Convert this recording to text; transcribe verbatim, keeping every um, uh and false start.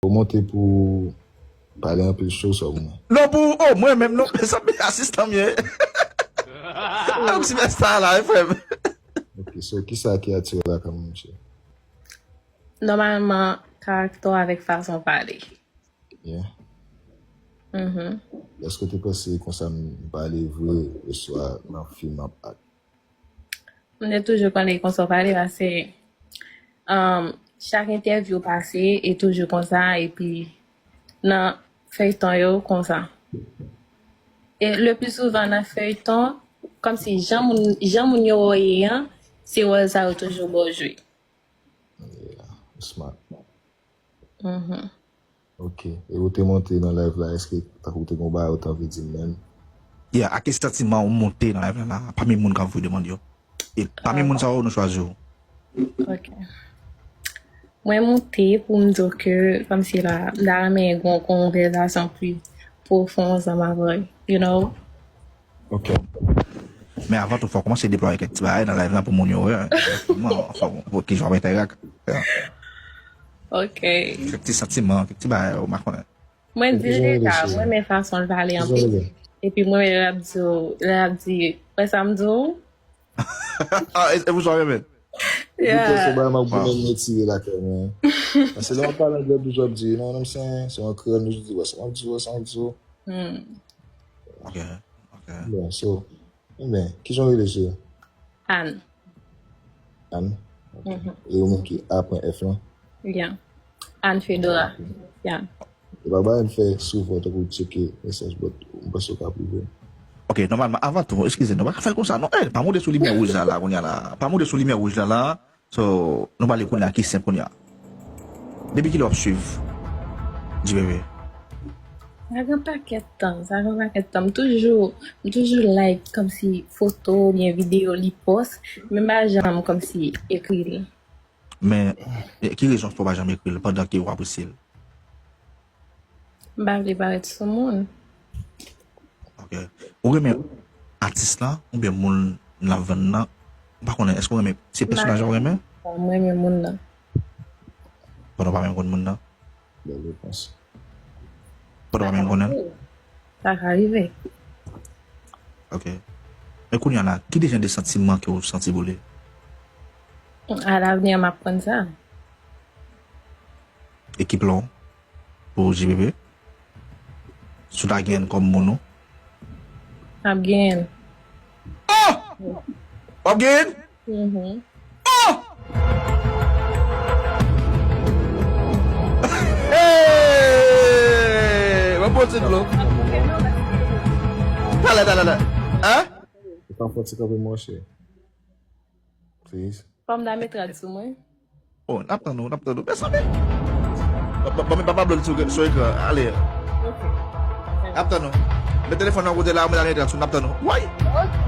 Ou monte pou pale anpil cho sou mwen. Non, pou, oh, mwen menm, non, sa, asistan m ye. Yon ti mès sa la, frè m. Ok, so, kisa ki atire w lakay mwen, mesye? Nòmalman, karaktè w avèk fason w pale. Yeah. Mhm. Èske w te panse konsa m pale vre, oswa nan fim m ap ak? M te toujou konnen konsa w pale, paske, um, chak entèvyou w pase, e toujou konsa, epi nan feyton yo, konsa. E le pli souvan nan feyton, kòmsi jan moun, jan moun yo wè w ye an, se wòl sa yo toujou ba w jwe. Yeah, smart. Mhm. Ok. E ou te monte nan live la, èske tankou te gon bagay ou te anvi di m menm? Yeah, a ki santiman ou monte nan live la, la, pami moun k ap voye demann yo? E pami moun sa yo, nou chwazi w. Ok. Mwen monte pou m di w ke, kòmsi la, m ta renmen gon konvèsasyon pli pwofon ansanm avè w, you know? Ok. Men avan tou, fò w kòmanse deplwaye kèk ti bagay nan live la pou moun yo wè. Fò w, fò w, kijan w ap entèyak. Ok. Kèk ti santiman, kèk ti bagay, ou pa konnen. Mwen di l deja, mwen renmen fason l pale anpil. Epi mwen renmen lè l ap di, lè l ap di, wè sa m di w? Ah, e, e pou sa w renmen? Yeah. Epi se bagay m ap goumen retire lakay mwen. Paske lè w ap pale anglè, toujou ap di, you know what I'm saying? Se an kreyòl, nou di, wè sa m ap di w, wè sa m ap di w. Hmm. Ok, ok. Bon, so, enben, kijan w rele, cheri? Anne. Anne? Ok. Mhm. E ou menm ki A pwen F lan? Yeah. Anne Fedora. Ok. Yeah. E pa bagay m fè souvan, tankou tcheke mesaj, but m panse w ka pwouve. Ok, nòmalman, avan tou, eskize, nou pa ka fè l konsa, non. Eh, pa monte sou limyè wouj la, la, kounye a la. Pa monte sou limyè wouj la, la. So, nou pale kounye a ki senp kounye a. Depi kilè w ap swiv G B B? Sa gen pakèt tan, sa gen pakèt tan. M toujou, m toujou like kòmsi foto oubyen videyo li pòs, men m pa janm kòmsi ekri l. Men, e, ki rezon fè w pa janm ekri l pandan ke w apresye l? M pa vle parèt sou moun. Ok. Ou renmen atis lan oubyen moun l ap vann nan? M pa konnen, èske w renmen, se pèsonaj la w renmen? M renmen moun nan. Pandan w pa menm konn moun nan? Bèl repons. Pandan w pa menm konnen l? Sa ka rive. Ok. Men kounye a la, ki dejen de santiman ke w santi pou li? Alavni an, m ap konn sa. Ekip lan pou G B B? Si w ta genyen l kòm moun ou? M ap genyen l. Oh! W ap genyen l? Mhm. Oh! Hey! W ap pote dlo. Talè, talè, talè. Hein? Ou pa fò ti kanpe, monchè. Please. Fò m ta met rad sou mwen. Oh, n ap tann ou, n ap tann ou. Mezanmi! Ba, ba, ba, ba, ba, ba, sou, sou ekran. Ale. Ok. N ap tann ou. Met telefòn nan kote la, mwen ale, n ap tann ou. Woy! Ok.